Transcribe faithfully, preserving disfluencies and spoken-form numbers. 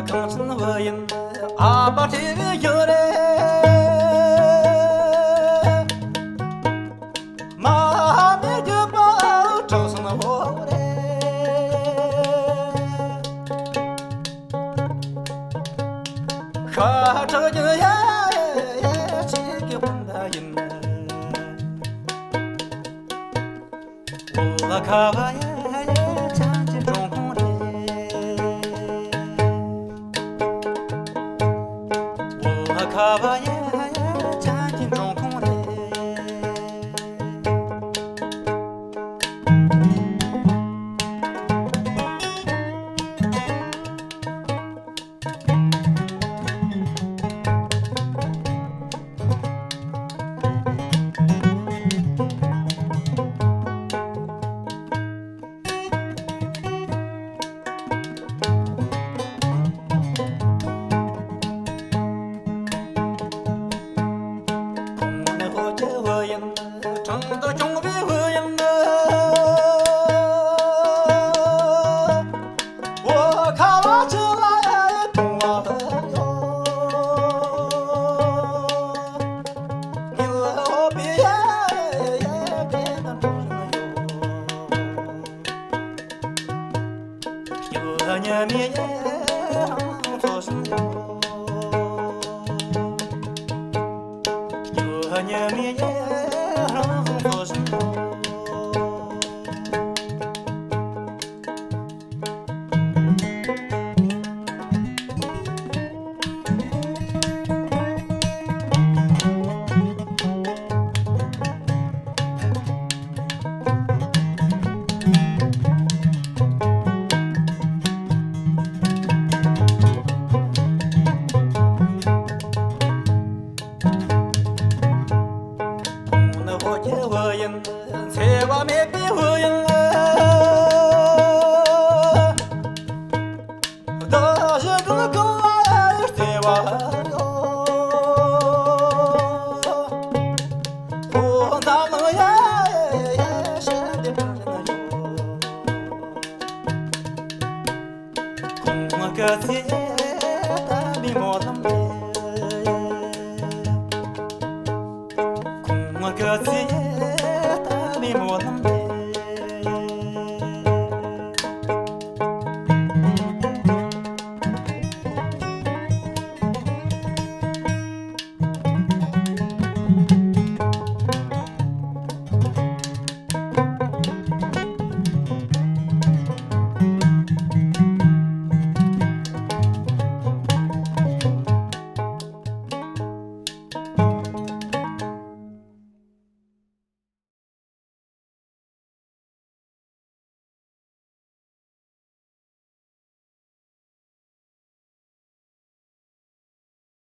གངས་ཅན་བུ་ཡིན་ཨ་ཕ་ཁྲེ་བའི་ཡུལ་རེད། མ་ཧཱ་མི་བརྒྱུད་པ་གྲགས་ཆེན་བོ་རེད། ཤ་ཁྲག་གི་ཡ་ཡ་ཆེ་གི་སྤུན་ཟླ་ཡིན། འོ་ལ་ཁ་བ་ཡ་ཡ་ཆང་གི་འབྱུང་ཁུངས་རེད། འོ་ལ་ཁ་བ་ཡ་ཡ་ཆང་གི་འབྱུང་ཁུངས་རེད། ཁོང་ནི་ཧོ་ཅི་བུ་ཡིན། ཁྲང་དུ་ཁྱུང་བའི་བུ་ཡིན། འོ་ཁ་བ་ཆུ་ལ་ཡ་ཡ་ཐུང་བ་ཡོད། ཉི་ལ་འོ་པི་ཡ་ཡ་ཡ་ཀེ་ན་ཐུང་ཡོད། སྐྱིད་ཉི་མའི་ཚོ་བཞིན། སྐྱིད་ཉི་མའི་ཚོ་བཞིན། ཁོང་ནི་ཧོ་ཀྱི་བུ་ཡིན། འཚེ་བ་མེད་པའི་བུ་ཡིན། བདག་གཞན་ཀུན་གང་ལ་བརྩེ་བ་ཡོད། ཁོ་འཛམ་གླིང་ཡ་ཡ་ཤེས་ཏེ་དྲན་ཡོད། ཁོང་གི་ཚེ་ད་མི་མོ་ལམ་ལས།